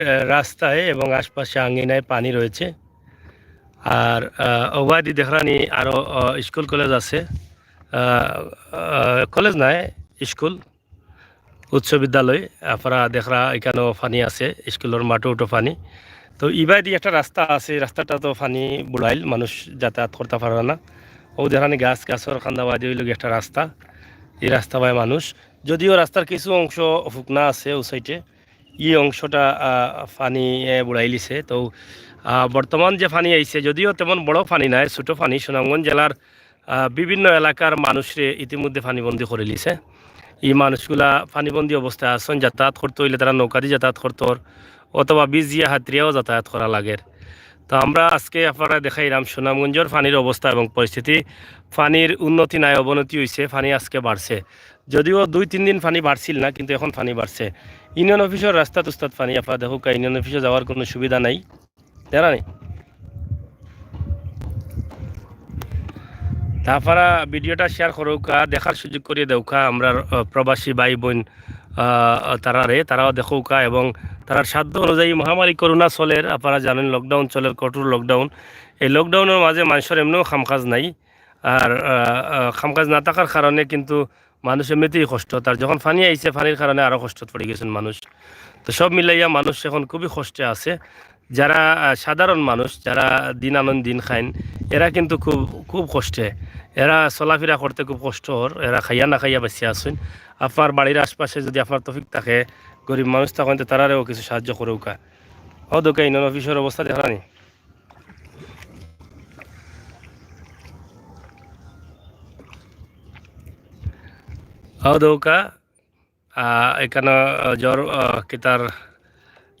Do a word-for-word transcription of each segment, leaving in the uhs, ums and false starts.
আহ, রাস্তায় এবং আশপাশে আঙ্গিনায় পানি রয়েছে। আর, আহ, ওবায়দি দেখরানি আরো, আহ, স্কুল কলেজ আছে। আহ, আহ, কলেজ নায়, স্কুল, উচ্চ বিদ্যালয়। আপনারা দেখরা এখানেও পানি আছে, স্কুলর মাঠো উঠো পানি। তো ইবায়দি একটা রাস্তা আছে, এই রাস্তাটা তো পানি বুড়াইল, মানুষ যাতায়াত করতা পারে না। ও দেখরানি গাছ, গাছর কান্দা বায়দি অইলো গিয়া একটা রাস্তা, এই রাস্তা বায় মানুষ, যদিও রাস্তার কিছু অংশ ফুকনা আছে ও সাইডে, ই অংশটা, আহ, পানি, এ, বুড়াইলিছে। তো, আহ, বর্তমান যে পানি আইছে, যদিও তেমন বড় পানি নায়, ছোট পানি, সুনামগঞ্জ জেলার, আহ, বিভিন্ন এলাকার মানুষরে ইতিমধ্যে পানিবন্দী করিলিছে। ই মানুষগুলা পানিবন্দী অবস্থায় আছইন, যাতায়াত করতে অইলে তারা নৌকাদি যাতায়াত করতর, অথবা বিজিয়া হাতরিয়াও যাতায়াত করা লাগের। তো আমরা আজকে আপনারা দেখাইরাম সুনামগঞ্জর পানির অবস্থা এবং পরিস্থিতি। পানির উন্নতি নায়, অবনতি অইছে, পানি আজকে বাড়ছে। যদিও দুই তিন দিন পানি বাড়ছিল না, কিন্তু এখন পানি বাড়ছে। ইউনিয়ন অফিসর রাস্তাত উস্তাদ পানি, আপনারা দেখউক্কা, ইউনিয়ন অফিসো যাওয়ার কোনো সুবিধা নাই, জানা নি? তা আপনারা ভিডিওটা শেয়ার করউক্কা, দেখার সুযোগ করিয়া দেউক্কা আমরার, আহ, প্রবাসী ভাই বইন, আহ, তারারে, তারাও দেখউক্কা এবং তারার সাধ্য অনুযায়ী মহামারী করোনা চলের, আপনারা জানইন লকডাউন চলের, কঠোর লকডাউন। এই লকডাউনর মাঝে মানষর এমনেও কামকাজ নাই, আর, আহ, আহ, কামকাজ না থাকার কারণে কিন্তু মানুষ এমনিতেই কষ্টত, আর যখন পানি আইছে, পানির কারণে আরো কষ্টত পড়ি গেছইন মানুষ। তো সব মিলাইয়া মানুষ এখন খুবই কষ্টে আছে। যারা, আহ, সাধারণ মানুষ, যারা দিন আনইন দিন খাইন, এরা কিন্তু খুব, খুব কষ্টে, এরা চলাফিরা করতে খুব কষ্ট অর, এরা খাইয়া না খাইয়া বাঁচিয়া আছইন। আপনার বাড়ির আশপাশে যদি আপনার তৌফিক থাকে, গরিব মানুষ থাকইন, তো তারারেও কিছু সাহায্য করউক্কা। অউ দেখউক্কা ইউনিয়ন অফিসর অবস্থা দেখরা নি। অউ দেখউক্কা, আহ, এখানো, আহ, জর, আহ, কিতার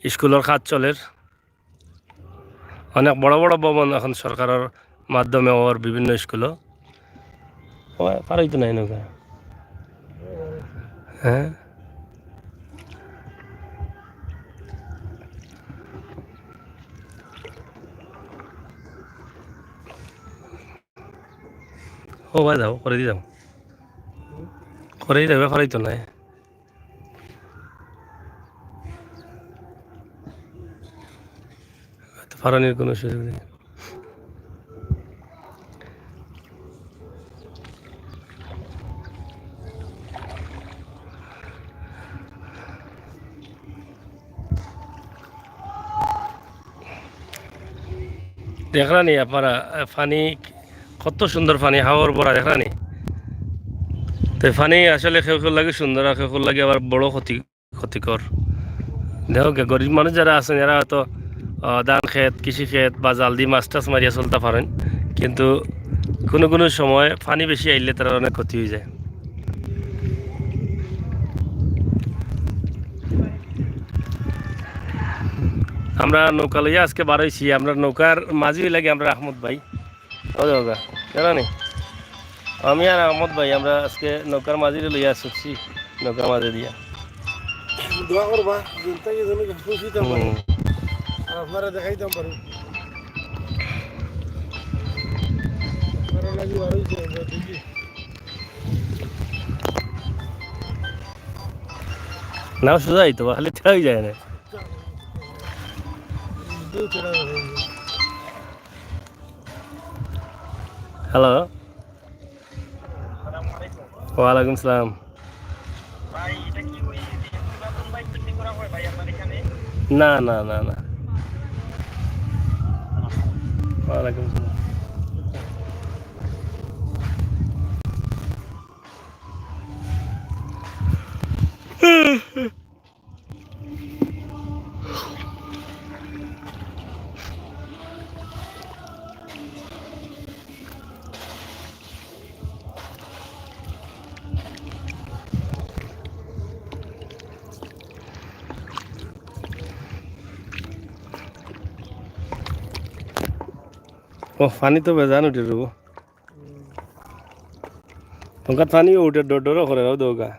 স্কুলর কাজ চলের। অনেক বড় বড় ভবন এখন সরকারর মাধ্যমে অর বিভিন্ন স্কুলো। ও, পার অইতো নায় নৌকা। হ্যাঁ? ও ভাই, যাও, করে দিয়ে যাও। করে দিয়ে যাবে, পার অইতো নায়। তো পার অনির কোনো সুযোগ নেই। দেখরা নি আপনারা, আহ, পানি কত সুন্দর পানি, হাওর ভরা, দেখরা নি? তো পানি আসলে কেউ কেউ লাগি সুন্দর, আর কেউ কেউ লাগি আবার বড় ক্ষতি, ক্ষতিকর। দেখউক্কা, গরিব মানুষ যারা আছইন, এরা হয়তো, আহ, ধান খেত, কৃষি খেত বা জাল দি মাছ টাছ মারিয়া চলতা পারইন, কিন্তু কোনো কোনো সময় পানি বেশি আইলে তারার অনেক ক্ষতি অইযায়। আমরা নৌকা লইয়া আজকে বার অইছি, আমরার নৌকার মাঝি অইলা গি আমরার আহমদ ভাই। ও দাদা, জানো নি? আমি আর আহমদ ভাই, আমরা আজকে নৌকার মাঝিরে লইয়া আসছি, নৌকার মাঝে দিয়া। দোয়া করবা, দিনটা কি যেন খুশি থাকবো। হুম। আর আপনারা দেখাইতাম পারি। আপনারা লাগি বার অইছি, আমরা দেখি। না, সোজা অইতো, খালি ঠেলাই যায় না। হ্যালো। ওয়ালাইকুম সালাম। না, না, না, না। ওয়ালাইকুম সালাম। ও, পানি তো বেজান উঠে রবো। তোমার পানিও উঠে, ডর ডরও করে রাও দৌগা।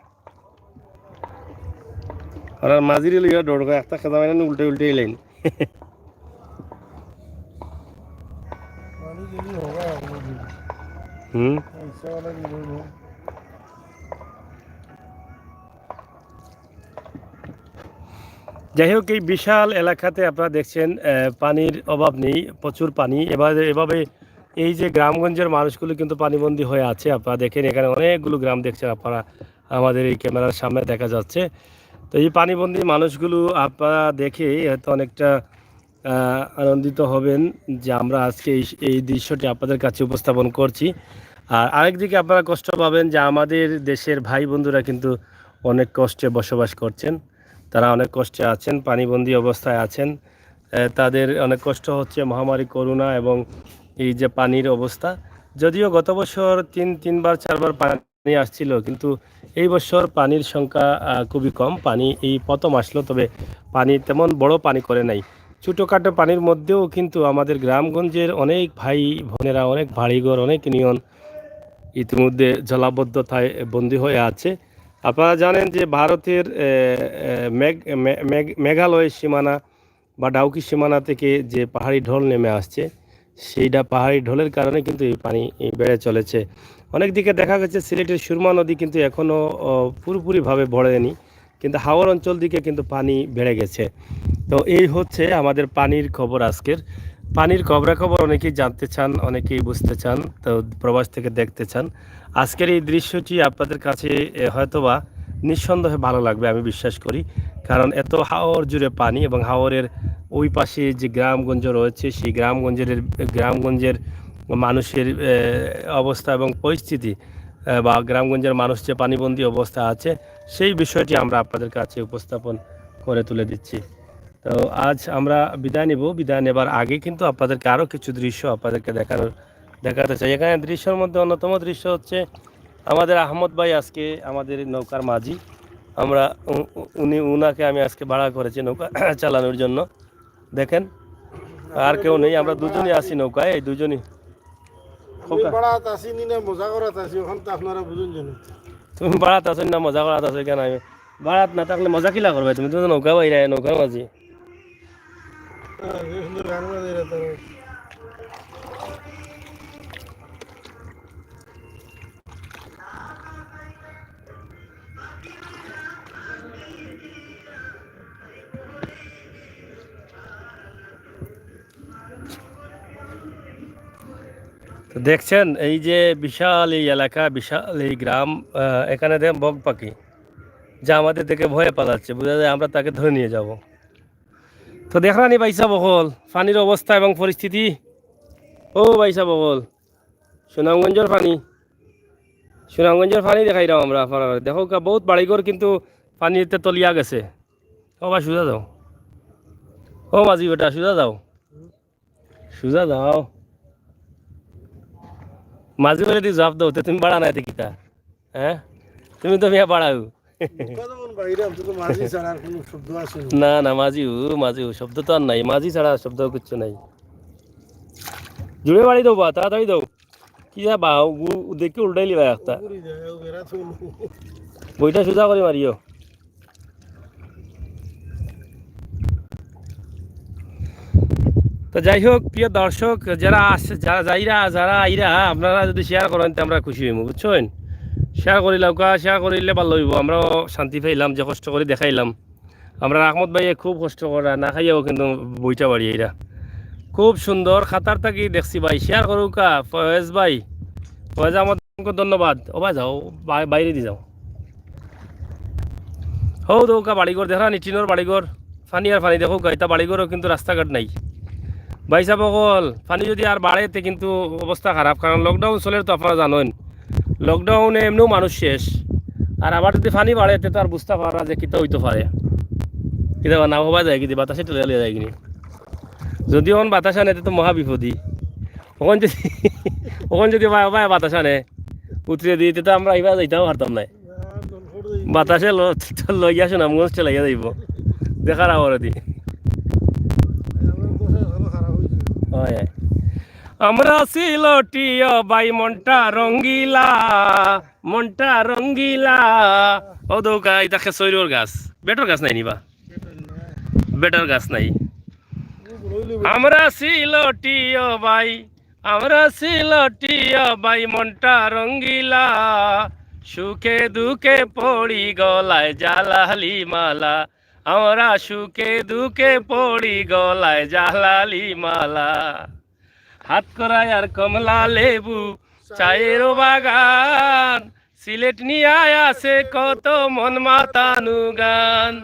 আর আর মাঝিরে লইয়া ডর করে, একটা খেদা মানে উল্টে উল্টে এলেন। হুম। যাই হোক, এই বিশাল এলাকাতে আপনারা দেখছেন, আহ, পানির অভাব নেই, প্রচুর পানি। এভাবে এভাবে এই যে গ্রামগঞ্জের মানুষগুলো কিন্তু পানিবন্দী হয়ে আছে। আপনারা দেখেন, এখানে অনেকগুলো গ্রাম দেখছেন আপনারা, আমাদের এই ক্যামেরার সামনে দেখা যাচ্ছে। তো এই পানিবন্দী মানুষগুলো আপনারা দেখে হয়তো অনেকটা আহ, আনন্দিত হবেন যে আমরা আজকে এই এই দৃশ্যটি আপনাদের কাছে উপস্থাপন করছি। আর আরেকদিকে আপনারা কষ্ট পাবেন যে আমাদের দেশের ভাই বন্ধুরা কিন্তু অনেক কষ্টে বসবাস করছেন, তারা অনেক কষ্টে আছেন, পানিবন্দী অবস্থায় আছেন। আহ, তাদের অনেক কষ্ট হচ্ছে মহামারী করোনা এবং এই যে পানির অবস্থা। যদিও গত বছর তিন তিনবার চারবার পানি আসছিল, কিন্তু এই বছর পানির সংখ্যা আহ, খুবই কম। পানি এই প্রথম আসলো, তবে পানি তেমন বড় পানি করে নাই। ছোটোখাটো পানির মধ্যেও কিন্তু আমাদের গ্রামগঞ্জের অনেক ভাই বোনেরা, অনেক বাড়িঘর, অনেক ইউনিয়ন ইতিমধ্যে জলাবদ্ধতায় বন্দী হয়ে আছে। আপনারা জানেন যে ভারতের আহ, আহ, মেঘ- মে- মেঘ- মেঘালয়ের সীমানা বা ডাউকি সীমানা থেকে যে পাহাড়ি ঢল নেমে আসছে, সেইটা পাহাড়ি ঢলের কারণে কিন্তু এই পানি এই বেড়ে চলেছে। অনেক দিকে দেখা গেছে সিলেটের সুরমা নদী কিন্তু এখনও পুরোপুরিভাবে ভরেনি, কিন্তু হাওর অঞ্চল দিকে কিন্তু পানি বেড়ে গেছে। তো এই হচ্ছে আমাদের পানির খবর আজকের। পানির খবরাখবর অনেকেই জানতে চান, অনেকেই বুঝতে চান, তো প্রবাস থেকে দেখতে চান। আজকের এই দৃশ্যটি আপনাদের কাছে এ, হয়তোবা নিঃসন্দেহে ভালো লাগবে, আমি বিশ্বাস করি। কারণ এত হাওর জুড়ে পানি এবং হাওরের ওই পাশে যে গ্রামগঞ্জ রয়েছে, সেই গ্রামগঞ্জের গ্রামগঞ্জের মানুষের এ, অবস্থা এবং পরিস্থিতি, এ, বা গ্রামগঞ্জের মানুষ যে পানিবন্দী অবস্থা আছে, সেই বিষয়টি আমরা আপনাদের কাছে উপস্থাপন করে তুলে দিচ্ছি। তো আজ আমরা বিদায় নিব। বিদায় নেবার আগে কিন্তু আপনাদেরকে আরও কিছু দৃশ্য আপনাদেরকে দেখানোর দেখাতে চাই। এখানে দৃশ্যের মধ্যে অন্যতম দৃশ্য হচ্ছে আমাদের আহমদ ভাই আজকে আমাদের নৌকার মাঝি। আমরা উ- উ- উনি উনাকে আমি আজকে ভাড়া করেছি নৌকা চালানোর জন্য। দেখেন, আর কেউ নেই, আমরা দুজনই আছি নৌকায়, এই দুজনই। আমি খোকা। বাড়াত আছি নি না মজা করাত আছি, ওখান তো আপনারা বুঝুন জানো। তুমি বাড়াত আছো না মজা করাত আছো কেন? আমি বাড়াত না থাকলে মজা কিলা করবে তুমি? তুমি তো নৌকা বাইরে, নৌকার মাঝি। হ্যাঁ, কি সুন্দর গান বাজাইরা তারা। তো দেখছেন, এই যে বিশাল এই এলাকা, বিশাল এই গ্রাম, আহ, এখানে দেখেন বক পাখি, যা আমাদের দেখে ভয়ে পালাচ্ছে, বোঝা যায় আমরা তাকে ধরে নিয়ে যাব। তো দেখরানি ভাইসাব অকল, পানির অবস্থা এবং পরিস্থিতি। ও ভাইসাব অকল, সুনামগঞ্জের পানি, সুনামগঞ্জের পানি দেখাইরাম আমরা আপনারারে। দেখউক্কা, বহুত বাড়িঘর কিন্তু পানিতে তলিয়া গেছে। ও ভাই, সুজা যাও। ও মাঝি বেটা, সুজা যাও। সুজা যাও। মাঝি বেটা দি জবাব দেও, তে তুমি বাড়া নাই তে কিতা? হ্যাঁ? তুমি তো মিয়া বাড়াও। নৌকা যখন বাইরে, অন্তত মাঝি ছাড়া আর কোনো শব্দ আসে না। না, না, মাঝি ও, মাঝি ও, শব্দ তো আর নাই। মাঝি ছাড়া শব্দ কিচ্ছু নাই। জুড়ে বাড়ি দেও বা, তাড়াতাড়ি দেও। কি যা বা, ও গু-, দেখি উল্টাইলি বা একটা। উপরে যায়, ও বেড়া তো। বইটা সুজা করে মারিও। তো যাই হোক, প্রিয় দর্শক, যারা আস-, যারা যাইরা, যারা আইরা, আপনারা যদি শেয়ার করেন, তে আমরা খুশি হইমু, বুঝছেন? শেয়ার করিলাউক্কা, শেয়ার করিলে ভালো হইব, আমরাও শান্তি পাইলাম, যে কষ্ট করে দেখাইলাম। আমরা আহমদ ভাইয়ে খুব কষ্ট করা, না খাইয়াও কিন্তু বইটা বাড়ি আইরা। খুব সুন্দর, কাতার থাকি দেখছি ভাই, শেয়ার করউক্কা, ফয়েজ ভাই, ফয়েজ আহমদ। অসংখ্য ধন্যবাদ। ও ভাই যাও, বা-, বাইরে দি যাও। হউ দেখউক্কা বাড়িঘর, দেখরা নি টিনর বাড়িঘর, পানি আর পানি। দেখউক্কা, ইতা বাড়িঘরও কিন্তু রাস্তাঘাট নাই। ভাইসাব অকল, পানি যদি আর বাড়ে তে কিন্তু অবস্থা খারাপ, কারণ lockdown চলের তো আপনারা জানইন। Lockdown-এ এমনেও মানুষ শেষ, আর আবার যদি পানি বাড়ে তে তো আর বুঝতা পারা যে কিতা অইতো পারে। কিতা বা না হবা যায় কিতা, বাতাসে ঠেলে লিয়া যায় কিনি। যদি অখন বাতাস আনে তে তো মহা বিপদি। অখন যদি, অখন যদি বায় বায় বাতাস আনে, উতরে দিতে তো আমরা ইবা যাইতাম পারতাম না। বাতাসে ল-, লইয়া সুনামগঞ্জ চলাইয়া যাইব। দেখার আওয়ারে দি। হয়, হয়। আমরা সিলটিয় ভাই মনটা রঙ্গিলা, মনটা রঙ্গিলা। ও দেখউক্কা, ইতা খেসইরর গাছ। বেটর গাছ নাই নি বা? বেটর গাছ নাই। আমরা সিলটিয় ভাই, আমরা সিলটিয় ভাই মনটা রঙ্গিলা, সুখে দুঃখে পড়ি গলায় জালালি মালা। আমরা সুখে দুঃখে পড়ি গলায় জালালি মালা। হাতকড়ায় আর কমলা লেবু চায়েরও বাগান, সিলেট নিয়ায় আছে কত মন মাতানু গান।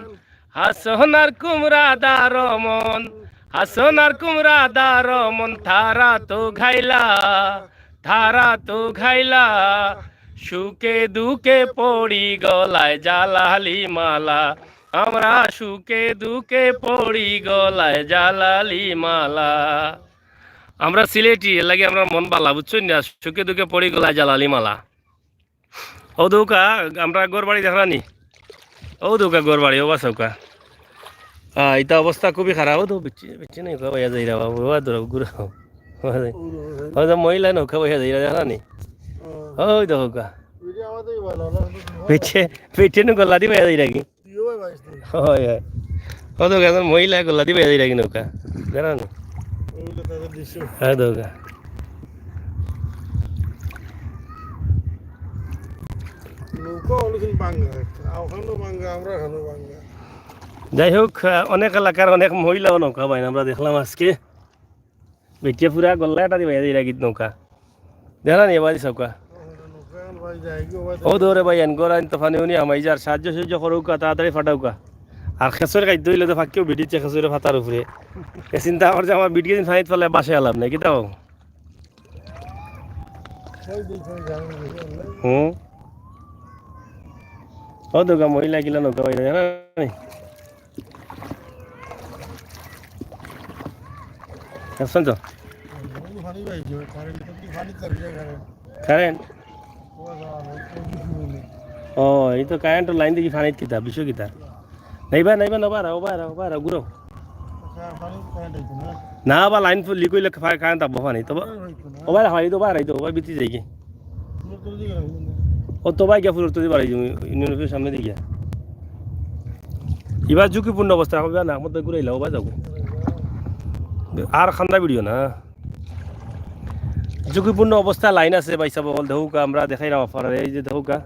হাসনার কুমড়া দা রমন, হাসনার কুমড়া দা রমন, তারা তো ঘাইলা, তারা তো ঘাইলা। সুখে দুঃখে পড়ি গলায় জালালি মালা, আমরা সুখে দুঃখে পড়ি গলায় জালালি মালা। আমরা সিলেটি, এর লাগি আমরার মন বালা, বুঝছইন না? সুখে দুঃখে পড়ি গলায় জালালি মালা। ও দৌকা, আমরা ঘর বাড়ি দেখরানি। ও দৌকা ঘর বাড়ি, ও বাসৌকা। আহ, ইতা অবস্থা খুবই খারাপ। ও তো বিচ্ছি, বিচ্ছি নাই, ওকা ভাইয়া যাইরা বাবু, ওবা ধরো, ঘুরো। ও যে মহিলা নৌকা ভাইয়া যাইরা দেখরানি। ওই দেখো কা। পিছে, পিছে নু গলা দি ভাইয়া যাইরা কি? হয়, হয়। ও তো একজন মহিলা গলা দি ভাইয়া যাইরা কি নৌকা? দেখরানি? হ্যাঁ, দৌকা। নৌকা অনেকদিন ভাঙ্গা, ওখানেও ভাঙ্গা, আমরা এখানেও ভাঙ্গা। যাই হোক, আহ, অনেক এলাকার অনেক মহিলাও নৌকা বাইন আমরা দেখলাম আজকে। বেটিয়ে পুরা গল্লা এটা দিবা, এই রাগিত নৌকা। দেখরানি, এবার সবকা। ও দৌড়ে ভাই, এন গড় আইন তো পানি উনি আমাই যার, সাহায্য সাহায্য করুকা, তাড়াতাড়ি ফাটাউকা। আর খেসর খাইতে হইলে তো ফাঁকিও বিটিচ্ছে খেসরে ফাতার উপরে। এ চিন্তা আমার যে আমার বিটিয়ে দিন ফানিত ফালে বাসে আলাপ নাই, কিতা? হুম। ও দৌকা মহিলা গিলা নৌকা বাইরে, জানো নি? দেখছেন তো? কারেন্ট? ও, এই তো কারেন্ট লাইন দেখি পানিত কিতা, বিষয় কিতা? নাইবা, নাইবা, না, বারা, ও বারা, ও বারা, ঘুরো। না, বা লাইন লিক হইলে কারেন্ট থাকবো পানি। তো বা-, ও বারা, হয় তো, বারা, এই তো, ও বারা, বিতি যাই কি? ও তো ভাই গিয়া ফুলর তো বাড়ি যাবো, ইউনিয়ন অফিসের সামনে দিয়ে গিয়া। এবার ঝুঁকিপূর্ণ অবস্থা হবে না, আমার তো ঘুরাইলা, ও ভাই যাবো। আর খান্দা ভিডিও না। ঝুঁকিপূর্ণ অবস্থা লাইন আছে, ভাই সাহেব, অকল দেখুকা, আমরা দেখাই না অফার, এই যে দেখুকা।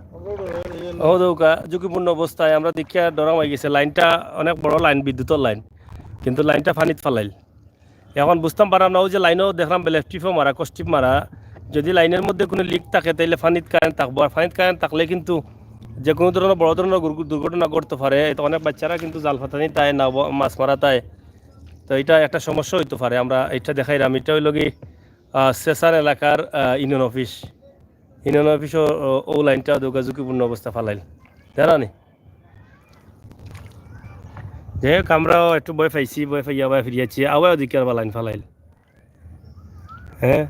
ও দেখুকা, ঝুঁকিপূর্ণ অবস্থায় আমরা দেখিয়া ডরাম হয়ে গেছে, লাইনটা অনেক বড় লাইন, বিদ্যুতের লাইন, কিন্তু লাইনটা পানিত ফালাইল। এখন বুঝতাম পারলাম না, ওই যে লাইনও দেখলাম বেলে টিপও মারা, কষ্টিপ মারা। যদি লাইনের মধ্যে কোনো লিক থাকে, তাইলে পানিত কারেন্ট থাকবো, আর পানিত কারেন্ট থাকলে কিন্তু যে কোনো ধরনের বড় ধরনের গুরু-, দুর্ঘটনা ঘটতে পারে। এতে অনেক বাচ্চারা কিন্তু জাল ফাতানি তাই না, ব-, মাছ মারা তাই। তো এটা একটা সমস্যা হইতে পারে। আমরা এটা দেখাইলাম, এটা হইল কি, আহ, সেসান এলাকার, আহ, ইউনিয়ন অফিস। ইউনিয়ন অফিসও ও, ও লাইনটা দৌকা ঝুঁকিপূর্ণ অবস্থা ফালাইল, জানো নি? যাই হোক, আমরাও একটু ভয় পাইছি, ভয় পাইয়া আবার ফিরিয়াছি, আবার ওদিকে আবার লাইন ফালাইল। হ্যাঁ,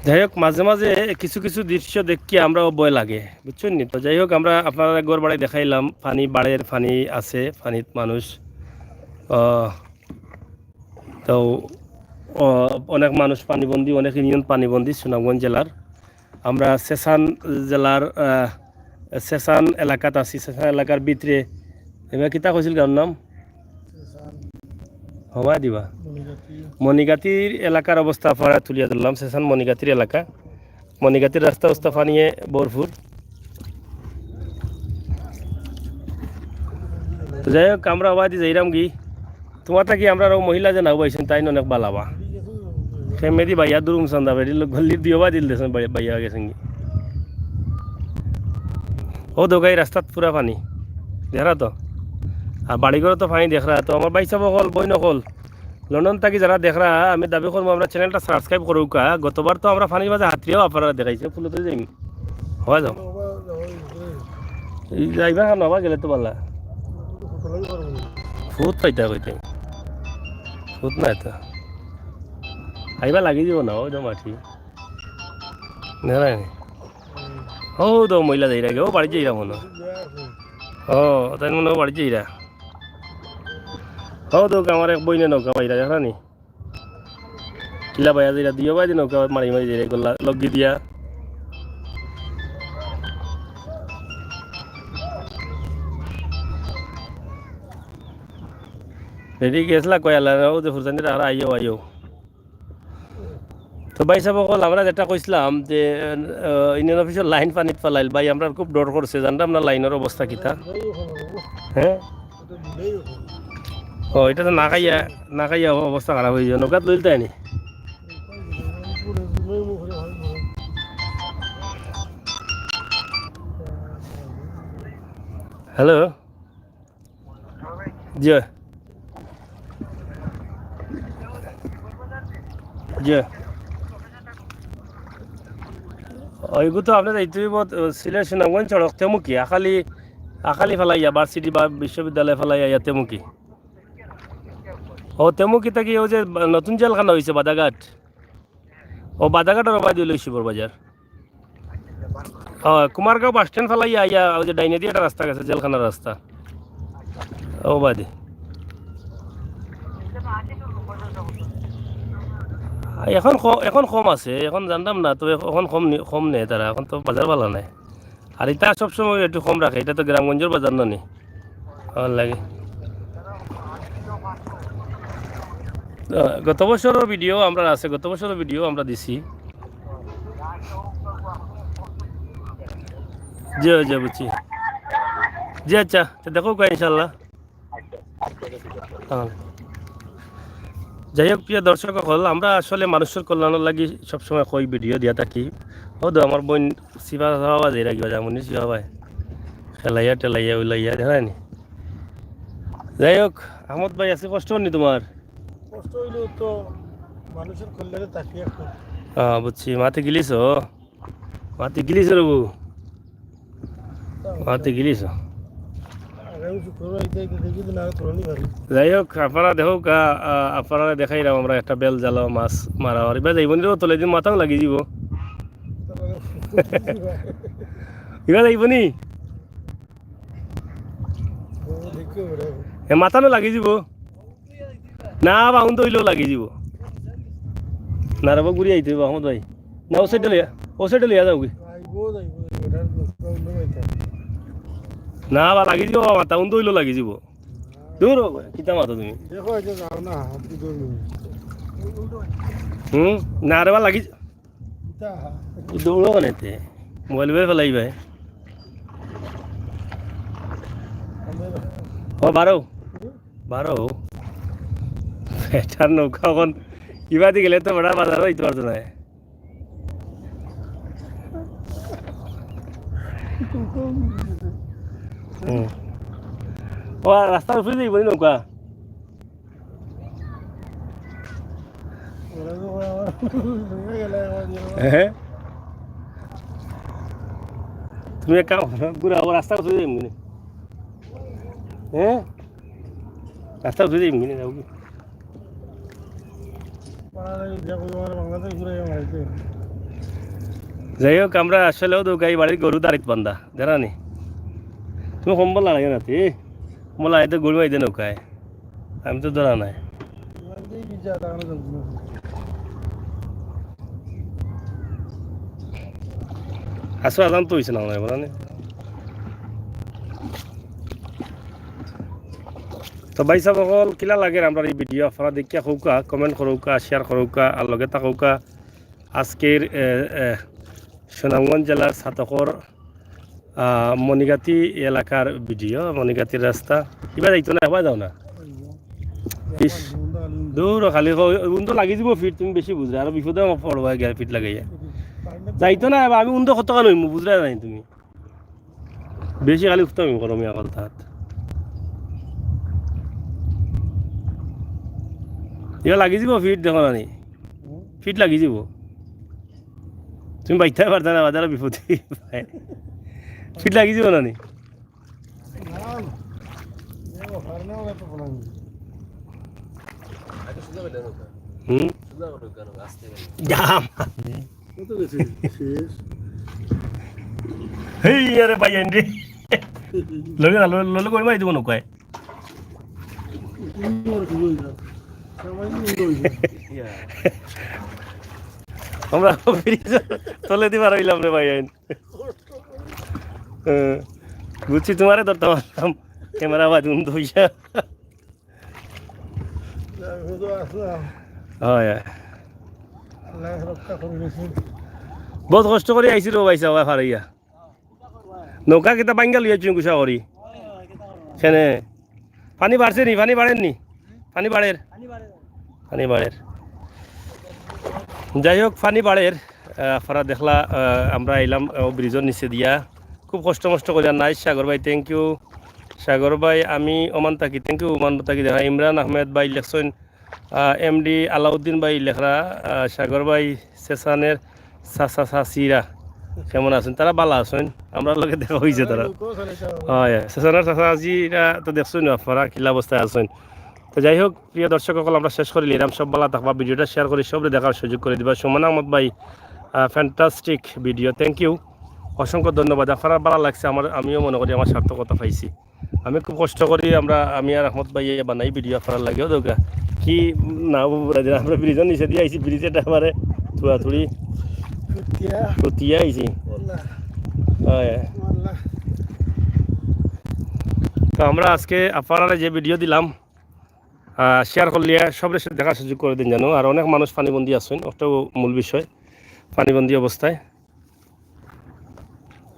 যাই হোক, মাঝে মাঝে কিছু কিছু দৃশ্য দেখি আমরাও ভয় লাগে, বুঝছেন নি? তো যাই হোক, আমরা আপনারা ঘর বাড়ি দেখাইলাম, পানি, বাড়ির পানি আছে, পানিত মানুষ, আহ, তো, ও, অনেক মানুষ পানিবন্দী, অনেক ইউনিয়ন পানিবন্দী সুনামগঞ্জ জেলার। আমরা সেসান জেলার, আহ, সেসান এলাকাত আছি, সেসান এলাকার ভিতরে। এবার কিতা কইছিল গাঁওর নাম? হবা দিবা। মণিগাতির এলাকার অবস্থা আপনারা তুলিয়া ধরলাম, সেসান মণিগাতির এলাকা। মণিগাতির রাস্তা উস্তা পানিয়ে ভরপুর। তো যাই হোক, আমরা আবার দি যাইরাম কি, তোমার থাকি আমরা আরো মহিলা যে নাও পাইছেন, তাই অনেক বালাবা। ফেমেদি ভাইয়া দুরুম চান্দা বেড়ি গল্লি দিও বা দিল দেছেন ভাই-, ভাইয়া গেছেন কি। ও দোকাই রাস্তাত পুরা পানি, দেখরা তো। আর বাড়িঘরও তো পানি দেখরা তো। আমার ভাই সাহেব অকল, বইন অকল, লন্ডন থাকি যারা দেখরা, আমি দাবি করবো আমরা চ্যানেলটা সাবস্ক্রাইব করুকা। গতবার তো আমরা পানির মাঝে হাতরিয়াও আপনারা দেখাইছে, ফুলতে যাইনি। হওয়া যাও। এই যাইবা খান বাবা গেলে তো বালা। ফুত পাইতা কইতে। ফুত নাই তো। আইবা লাগি দিব না, ওই তো মাটি। নেরানি। ও তো মহিলা যাইরা গে, ও বাড়ি যাইরা মনে হয়। ও, তাই মনে হয় বাড়ি যাইরা। ও তো আমার এক বইনে নৌকা বাইরা, জানো নি? কিলা বাইয়া যাইরা, দুইও বাই দি নৌকা মারি মারি যাইরা, এগুলা লগি দিয়া। রেডি গেছলা কয়ালা, ও যে ফুরসানি আর আইও, আইও। তো ভাই সাব অকল, আমরা যেটা কইছলাম যে, আহ, ইউনিয়ন অফিসর লাইন পানিত ফালাইল, ভাই, আমরার খুব ডর করছে, জানতাম না লাইনর অবস্থা কিতা। হ্যাঁ? ও, ইটা তো না খাইয়া, না খাইয়া অবস্থা খারাপ অই যায়, নৌকাত লইল তাই নি। হ্যালো। জি। জি। ওইগু তো আপনি যাইতে হইব, আহ, সিলেট সুনামগঞ্জ সড়ক তেমুকি, আখালি, আখালি ফালাইয়া, ভার্সিটি বা বিশ্ববিদ্যালয় ফালাইয়া ইয়া তেমুকি। ও তেমুকি থাকি ও যে বা-, নতুন জেলখানা হইছে বাদাঘাট, ও বাদাঘাটর ওবায়দি লই শিবর বাজার। ও, কুমারগাঁও বাস স্ট্যান্ড ফালাইয়া আইয়া, ওই যে ডাইনেদি একটা রাস্তা গেছে, জেলখানার রাস্তা। ও বাদে। এখন ক-, এখন কম আছে, এখন জানতাম না, তবে এখন কম নি-, কম নেয় তারা, এখন তো বাজার ভালা নাই। আর ইটা সবসময় একটু কম রাখে, ইটা তো গ্রামগঞ্জর বাজার না নি। আমার লাগে। আহ, গত বছরও ভিডিও আমরা আছে, গত বছরও ভিডিও আমরা দিছি। জি, জি, বুঝছি। জি, আচ্ছা, তো দেখো কয় ইনশাল্লাহ। হ্যাঁ। যাই হোক, প্রিয় দর্শক অকল, আমরা আসলে মানুষর কল্যাণর লাগি সবসময় কই ভিডিও দিয়া থাকি। ও তো আমার বোন সিফা সাফা বাজে রাখি বাজা মনে সিফা ভাই। খেলাইয়া টেলাইয়া উলাইয়া, জানায়নি? যাই হোক, আহমদ ভাই, আছে কষ্ট হয়নি তোমার? কষ্ট হইলেও তো মানুষর কল্যাণে তাকিয়া খুব। হ্যাঁ, বুঝছি, মাতে গিলিছো? মাতে গিলিছো রে বউ? মাতে গিলিছো? আগামী শুক্রবার আইতে আইতে দেখি যে না তোলানি পারি। যাই হোক, আপনারা দেখুক, আ, আ, আপনারা দেখাইলাম আমরা একটা বেল জালো মাছ মারা আর ইবা যাইব নি রে, তলে দিন মাথাও লাগি যাব। ইবা যাইব নি? ও, দেখি ওরে। এ মাথা নো লাগি যাব। না বা, হুন তো হইলেও লাগি যাব। না রে বা, ঘুরি আইতে হইব, আহমদ ভাই। না, ও সাইডে লইয়া, ও সাইডে লইয়া যাও কি? যাইব, যাইব, যাইব, এটা অন্য কথা। না বা, লাগি যাব, মাথা হুন তো হইলেও লাগি যাব। দূর হো, কিতা মাতো তুমি? দেখো, এই যে যাও না, আপনি দূর নেই। হুম, না রে বা, লাগি কিতা? দৌড়ো কেনে তে? মোবাইল বের ফেলাই ভাই। ও, বারো। বারো। এটার নৌকা এখন ইবাদি গেলে তো বেটা বাজারও হইতে পারতো না। হুম। ও, আর রাস্তার উপরে যাইব নি নৌকা? হ্যাঁ? তুমি এক কাম করো, ঘুরে আবার রাস্তা খুঁজে যাই এমনি। হ্যাঁ? রাস্তা খুঁজে যাই এমনি, যাও কি? যাই হোক, আমরা আসলেও তো গাই বাড়ির গরু দাঁড়িত বান্ধা, জানা নি? তুমি কম্বল লাগাইও না, তুই কম্বল লাগাইতে গরু আইতে নৌকায়। আমি তো ধরা নাই। আসো, আজান তো হইছে না মনে হয়, বলো নি? তো ভাই সাব অকল, কিলা লাগের আমরার এই ভিডিও? আপনারা দেখিয়া কউক্কা, comment করউক্কা, share করউক্কা, আর লগে থাকউক্কা। আজকের, এ, এ, সুনামগঞ্জ জেলার ছাতকর আহ, মণিগাতি এলাকার ভিডিও, মণিগাতির রাস্তা। ইবা যাইতো না, এবার যাও না। ইস, দূর খালি ক-, উন্দো লাগি যাব ফিট, তুমি বেশি বুঝরে, আরো বিপদে আমার পড়বা গিয়া ফিট লাগাইয়া। যাইতো না, এবার আমি উন্দো কত কান হইমু, বুঝরে নাই তুমি। বেশি খালি উঠতে হইমু, গরমে এখন তাত। ইবা লাগি যাব ফিট, দেখো না নি। ফিট লাগি যাব। তুমি বাইতে পারতা না, বাজারে বিপদে। ফিট লাগি যাব না নি? হুম? জাম। হেই, আরে ভাই, আইন রে। লগে না, লগে, লগে করে মারি দিব নৌকায়। আমরা ব্রিজ তলে দিবার হইলাম রে ভাই, আইন। হ্যাঁ, বুঝছি, তোমারে ধরতে পারলাম, ক্যামেরা বাদ উন্দো হইয়া। হয়, হয়। বহুত কষ্ট করি আইছি রে ভাই সাহেব, ফারাইয়া। নৌকা কিতা বাঙ্গা লইয়া চুন গুছা করি। সেনে পানি বাড়ছে নি? পানি বাড়ের নি? পানি বাড়ের? পানি বাড়ের। যাই হোক, পানি বাড়ের। আহ, আপনারা দেখলা, আহ, আমরা আইলাম, আহ, ব্রিজর নিচে দিয়া। খুব কষ্ট মষ্ট করিয়া নাই। সাগর ভাই, thank you। সাগর ভাই, আমি ওমান থাকি, thank you। ওমান থাকি দেখা। ইমরান আহমেদ ভাই লেখছইন, আহ, এমডি আলাউদ্দিন ভাই লেখরা, আহ, সাগর ভাই, সেসানের চাচা চাচিরা কেমন আছইন? তারা ভালা আছইন, আমরার লগে দেখা অইছে তারা। হয়, সেসানের চাচা চাচিরা তো দেখছইন আপনারা কিলা অবস্থায় আছইন। তো যাই হোক, প্রিয় দর্শক অকল, আমরা শেষ করিলিরাম। সব ভালা থাকবা, ভিডিওটা share করি সবরে দেখার সুযোগ করি দিবা। সুমন আহমদ ভাই, আহ, fantastic video, thank you, অসংখ্য ধন্যবাদ। আপনারার ভালা লাগছে, আমার, আমিও মনে করি আমার সার্থকতা পাইছি। আমি খুব কষ্ট করি, আমরা, আমি আর আহমদ ভাই বানাই ভিডিও আপনারার লাগিও দরকার। কি না, আমরা ব্রিজর নিচে দিয়া আইছি, ব্রিজ এটা আমারে তুড়াতুড়ি ফুটিয়া। ফুটিয়া আইছি। ওয়াল্লাহ। হয়। ওয়াল্লাহ। তো আমরা আজকে আপনারারে যে ভিডিও দিলাম, আহ, share করলিয়া সবরে দেখার সুযোগ করি দিন জানো। আর অনেক মানুষ পানিবন্দি আছইন, ওটাও মূল বিষয়, পানিবন্দি অবস্থায়।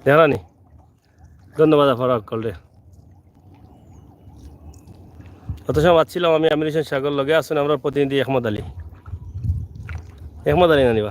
দেখরা নি? ধন্যবাদ আপনারা অকলরে। অত সময় বাঁচছিলাম আমি আমির হোসেন সাগর, লগে আছইন আমরার প্রতিনিধি আহমদ আলী। আহমদ আলী নানিবা?